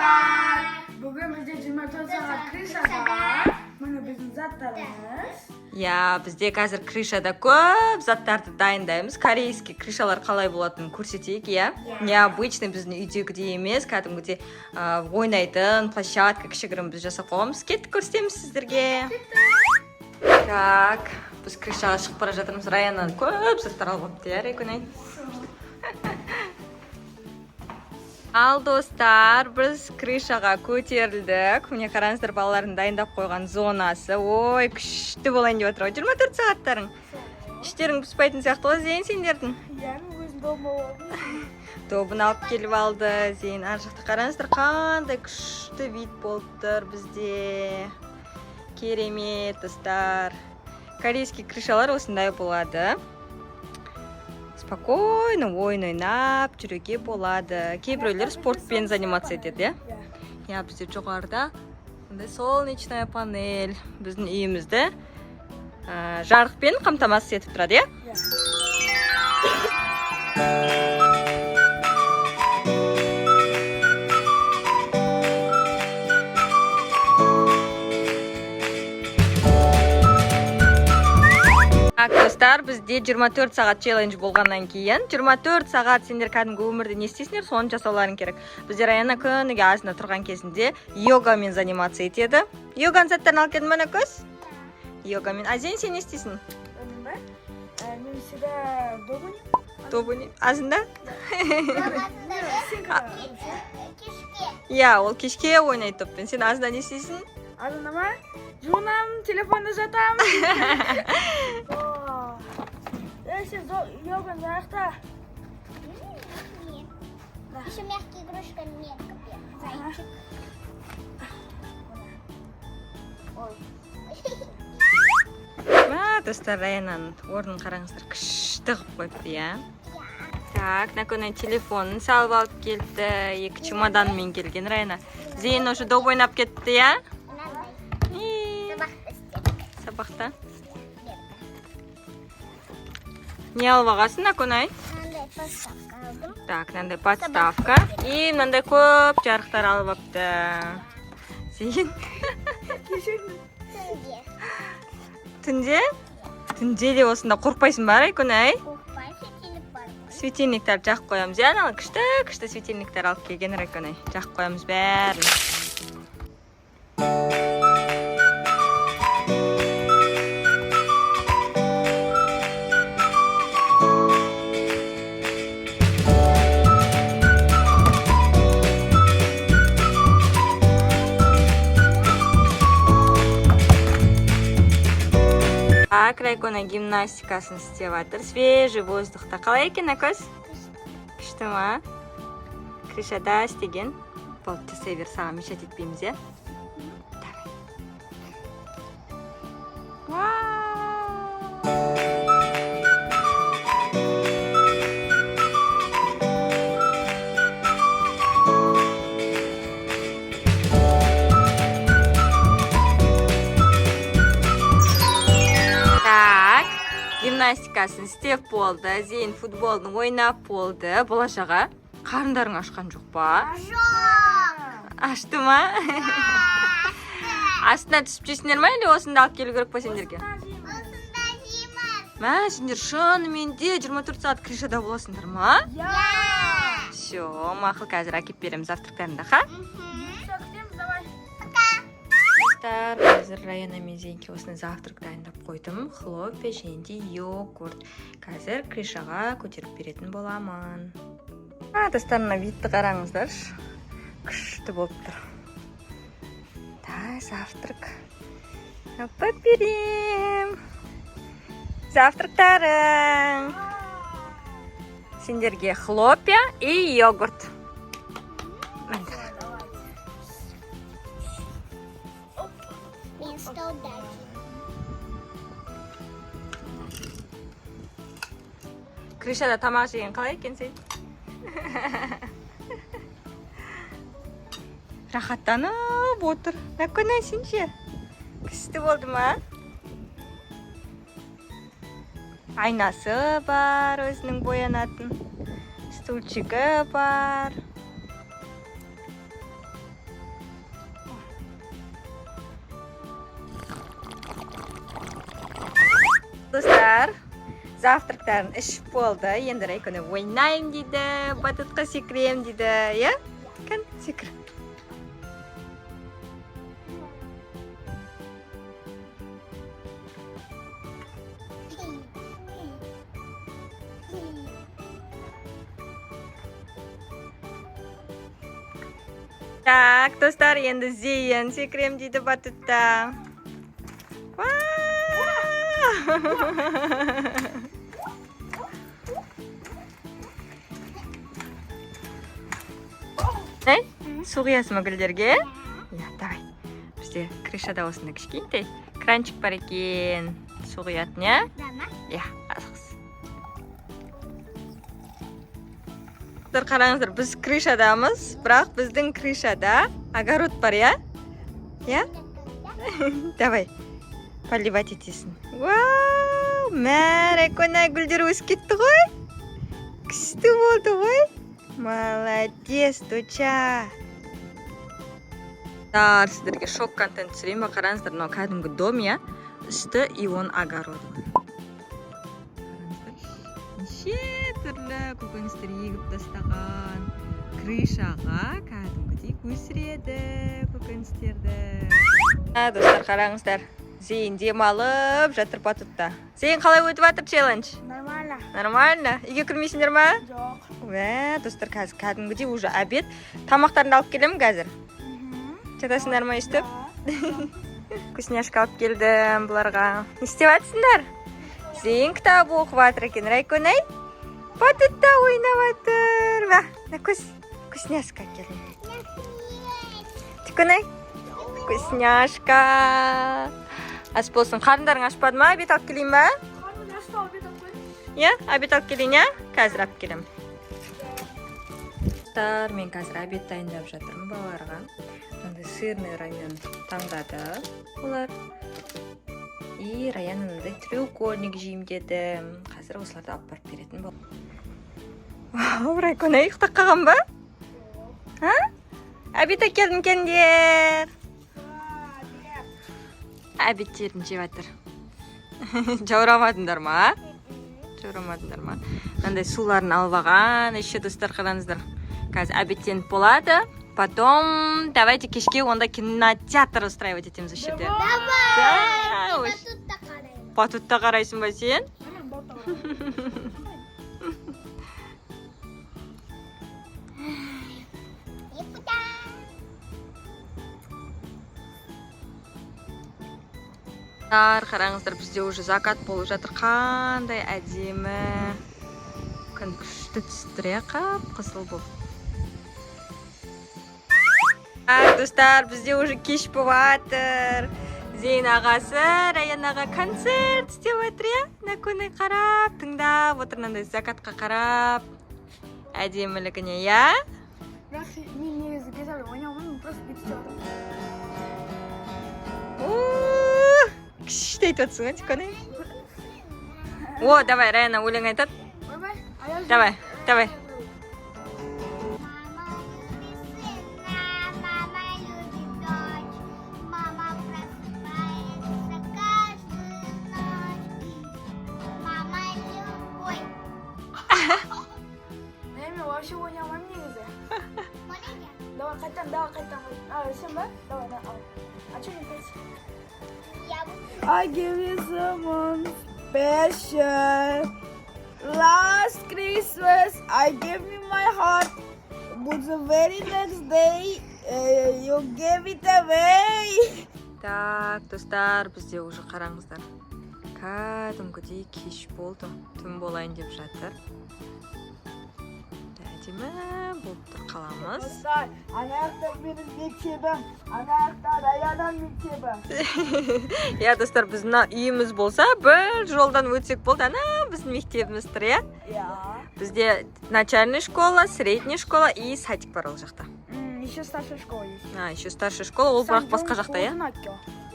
Достар! Бүгін бізде 24 сағат крышада. Міне біздің заттарымыз. Иә, бізде қазір крышада көп заттарды дайындаймыз. Корейский крышалар қалай болатынын көрсетейік, иә. Необычный, біздің үйдегідей емес, кәдімгідей ойнайтын площадка кішігірім біз жасап қойғанбыз. Кеттік, көрсетеміз сіздерге. Так, біз крышаға шығып бара жатырмыз. Раяна көп заттар алып алыпты, иә, Райкүнай? Ал, достар, біз крышаға көтерілдік. Міне, қараңыздар, балалардың дайындап қойған зонасы. Ой, күшті болайын деп отыр ғой 24 сағаттарың. Іштерің пыспайтын сияқты ғой, Зейін, сендердің. Иә, мен өзім добы алдым. Добын алып келіп алды Зейін. Ар жақта қараңыздар, қандай күшті вид болып тұр бізде. Керемет, достар. Корейский крышалар осындай болады. Спокойно ойын ойнап жүруге болады. Кейбіреулер спортпен заниматься етеді, иә? Иә. Иә, бізде жоғарыда мындай солнечная панель біздің үйімізді жарықпен қамтамасыз етіп тұрады, иә? Иә. Так, достар, бізде 24 сағат челлендж болғаннан кейін 24 сағат сендер кәдімгі өмірде не істейсіңдер, соны жасауларың керек. Бізде Раяна күніге азында тұрған кезінде йогамен заниматься етеді. Йоганың заттарын алып келдің ба, көз? Йогамен. А Зейін, сен не істейсің? Мен ба? Мен всегда добы. Тобы азында? Сен Кешке. Иә, ол кешке ойнайды топпен. Сен азында не істейсің? Азында ма? Жуынамын, телефонда жатамын. Ей, сен йоганы аяқта. Нет. Еще мягкие игрушка нет, зайчик. Ой. Мә, достар, Раянаның орнын қараңыздар, күшті қылып қойыпты, иә. Так, Наконай телефонын салып алып келді. Екі чемоданмен келген Раяна. Зейін уже доп ойнап кетті, иә? Мынандай. И, Сабақты істедік. Сабақта. Берді. Не алып алғансың, Наконай? Мынандай подставка алдым. Так, мынандай подставка. И мынандай көп жарықтар алып алыпты. Зейін, Кешіріңіз. Түнде. түнде? Түнде де осында қорықпайсың ба, Райконай? Қорықпай, светильник бар ғой. Светильниктер жағып қоямыз, иә, анау күшті күшті светильниктер алып келген Райконай. Жағып қоямыз бәрін. Так, Райкона гимнастикасын істеп жатыр. Свежий воздухта. Қалай екен, Акөз? Күшті ма? Крышада істеген. Болды, жасай бер, саған мешать етпейміз, иә? Давай. Вау! Так, гимнастикасын істеп болды. Зейін футболын ойнап болды. Болашаға қарындарың ашқан жоқ па? Жоқ. Ашты ма? Астына түсіп жейсіңдер ма, или осында алып келу керек па сендерге? Осында жейміз. Мә, сендер шынымен де 24 сағат крышада боласыңдар ма? Иә. Все, мақұл, қазір әкеліп беремін завтрактарыңды, ха? Все, күтеміз, давай. Достар, қазір Раяна мен Зейінге осындай завтрак дайындап қойдым. Хлопья және де йогурт. Қазір крышаға көтеріп беретін боламын. А, достар, мына видті қараңыздаршы. Күшті болып тұр. Да, завтрак. Алып берем. Завтрактарың. Сендерге хлопья и йогурт. Міне. Давай. Мен столда жеймін. Крышада тамақ жеген қалай екен, сен? Рахаттанып отыр. Наконай, сен ше? Күшті болды ма? Айнасы бар, өзінің боянатын. Стульчигі бар. Достар, завтрактарын ішіп болды. Енді Райкона ойнаймын дейді, батутқа секіремін дейді, иә? Кән, секір. Так, достар, енді Зейін секірем дейді батутта. Вау! Ей, су құясың ба гүлдерге? Иә, давай. Бізде крышада осындай кішкентай кранчик бар екен. Су құятын, иә? Да, ма? Иә, асығыс. Достар, қараңыздар, біз крышадамыз, бірақ біздің крышада огород бар, иә? Иә? Давай, поливать етесің. Вау, мә, Райкона, гүлдер өсіп кетті ғой. Күшті болды ғой. Молодец, доча. Достар, сіздерге шок контент түсірейін ба? Қараңыздар, мынау кәдімгі дом, иә? Үсті и оның огороды бар. Қараңыздар, неше түрлі көкөністер егіп тастаған. Крышаға кәдімгідей өсіреді көкөністерді. Ә, достар, қараңыздар. Зейін демалып жатыр батутта. Зейін, қалай өтіп жатыр челлендж? Нормально. Нормально. Үйге кірмейсіңдер ма? Жоқ. Мә, достар, қазір кәдімгідей уже обед. Тамақтарыңды алып келемін қазір. Жатасыңдар ма өйстіп? Вкусняшка алып келдім бұларға. Не істеп жатсыңдар? Зейін кітап оқып жатыр екен. Райконай батутта ойнап жатыр. Мә, мына көз, вкусняшка әкелдім. Түкінай, вкусняшка. Ас болсын. Қарындарың ашпады ма? Обед алып келейін ба? Қарным ашты, обед алып қойыңызшы. Иә, обед алып келейін, иә? Қазір алып келемін. Достар, мен қазір обед дайындап жатырмын балаларға. Мынандай сырный рамен таңдады олар. И Раян мынандай треугольник жеймін деді. Қазір осыларды алып барып беретін бол. Вау, Райкона ұйықтап қалған ба? А? Обед әкелдім, келіңдер. Обедтерін жеп жатыр. Жаурамадыңдар ма? Жаурамадыңдар ма? Мынандай суларын алып алған. Еще, достар, қараңыздар. Қазір обедтеніп болады. Потом давайте кешке онда кинотеатр устраивать етеміз осы жерде. Давай. Да, Батутта қараймын. Батутта қарайсың ба сен? Мен батут аламын. Епіда. Достар, қараңыздар, бізде уже закат болып жатыр. Қандай әдемі. Күн күшті түсіп тұр, иә, қып-қызыл болып. Так, достар, бізде уже кеш болып жатыр. Зейін ағасы Раян аға концерт істеп жатыр, иә? Мына көңіл қарап, тыңдап отыр, мынандай закатқа қарап. Әдемілігіне, иә? Бірақ мен негізі гитара ойнай алмаймын, просто бүйтіп істеп жатырмын. У, күшті айтып жатсың ғой, Тиконе. О, давай, Раяна өлең айтады. Ойбай, аяқ. Давай, давай. Мама любит сына, мама любит дочь. Мама просыпается каждую ночь. Мама любой. Мен вообще ойнай алмаймын негізі. Можно Давай, қайтадан, давай, қайтадан. А, сен ба? Давай, давай, ал. А что не петь? я? Я I give you someone special. Last Christmas, I gave you my heart, but the very next day, you gave it away. Так, достар, бізде уже, қараңыздар, кәдімгідей кеш болды. Түн болайын деп жатыр. Әдемі болып тұр қаламыз. Достар, ана жақта менің мектебім, ана жақта Раянаның мектебі. Иә, достар, біз мына үйіміз болса, бір жолдан өтсек болды, ана біздің мектебіміз тұр, иә? Иә. Бізде начальная школа, средняя школа и садик бар ол жақта. Еще старшая школа есть. А, еще старшая школа, ол бірақ басқа жақта, иә?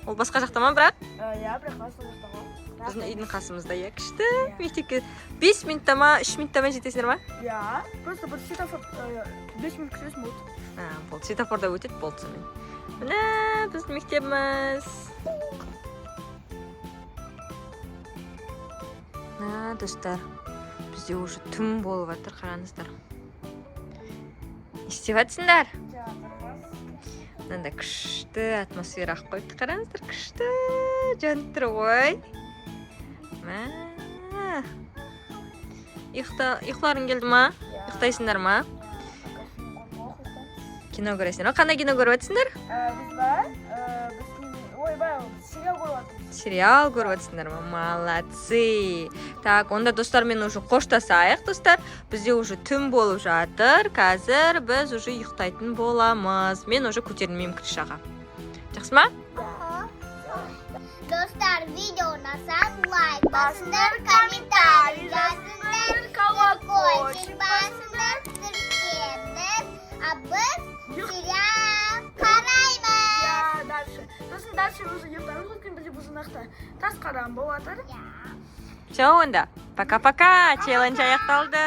Ол басқа жақта ма бірақ? Иә, бірақ сол жақта ғой. Біздің үйдің қасымызда, иә, күшті. Мектепке 5 минутта ма, 3 минутта ма жетесіңдер ма? Иә, просто бір светофор, 5 минут күтесің, болды. А, болды, светофорда өтеді, болды сонымен. Міне, біздің мектебіміз. Мә, достар, бізде уже түн болып жатыр, қараңыздар. Не істеп жатсыңдар? Мынандай күшті атмосфера қылып қойыпты, қараңыздар, күшті жанып тұр ғой. Мә, ұйықтарың келді ма? Ұйықтайсыңдар ма? Кино көресіңдер ма? Қандай кино көріп жатсыңдар? Біз ба? Біз, ойбай, сериал көріп жатырмыз. Сериал көріп жатсыңдар ма? Молодцы! Так, онда достармен уже қоштасайық. Достар, бізде уже түн болып жатыр, қазір біз уже ұйықтайтын боламыз. Мен уже көтерілмеймін крышаға, жақсы ма? Достар, видео ұнаса, лайк басыңдар, комментарий жазыңдар, колокольчик басыңдар, тіркеліңдер. А біз сериал қараймыз. Иә, дальше. Сосын дальше уже ұйықтаймыз, өйткені бізде бұл жақта тас қараңғы болып жатыр. Все, онда пока пока, челлендж аяқталды.